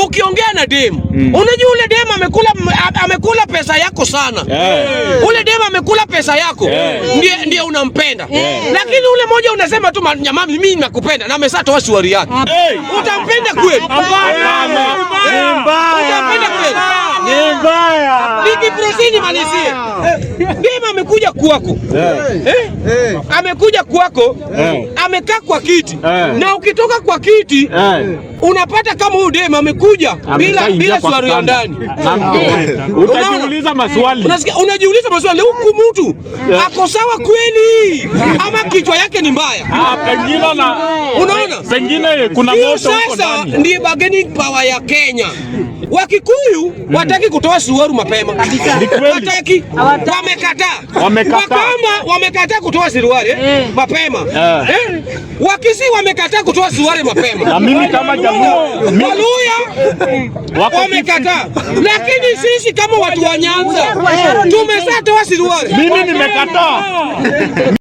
Ukiongea na dem, unajua ule dem amekula pesa yako sana. Ule dem amekula pesa yako, ndiye unampenda. Lakini ule moja unasema tu, "Nyama, mimi nakupenda," na ameshatoa suruali yake. Hey. Utampenda kweli? Hapana. Ni mbaya. Utampenda kweli? Ni mbaya. Nikiproceed nimalizie. Dem amekuja kwako. Eh? Amekuja kwako, amekaa kwa kiti. Na ukitoka kwa kiti unapata kama huyu dem amekuja bila Ameshaingia bila kwa suruali ya kitanda. ndani. Na mtu. Utajiuliza maswali. Unasikia, unajiuliza maswali, huku mtu ako sawa kweli ama kichwa yake ni mbaya? Ah, pengine na Unaona? Pengine kuna Hiyo moto huko sasa ndani. ndiye bargaining power ya Kenya. Wakikuyu wataki kutoa suruali mapema. Ni kweli. Wataki, wamekataa. Wamekataa. Wakamba wamekataa kutoa suruali mapema. Eh? Wakisii wamekataa kutoa suruali mapema. Na mimi kama Jaluo Waluya wako wamekataa, lakini sisi kama watu wa Nyanza tumeshatoa suruali. Mimi nimekataa.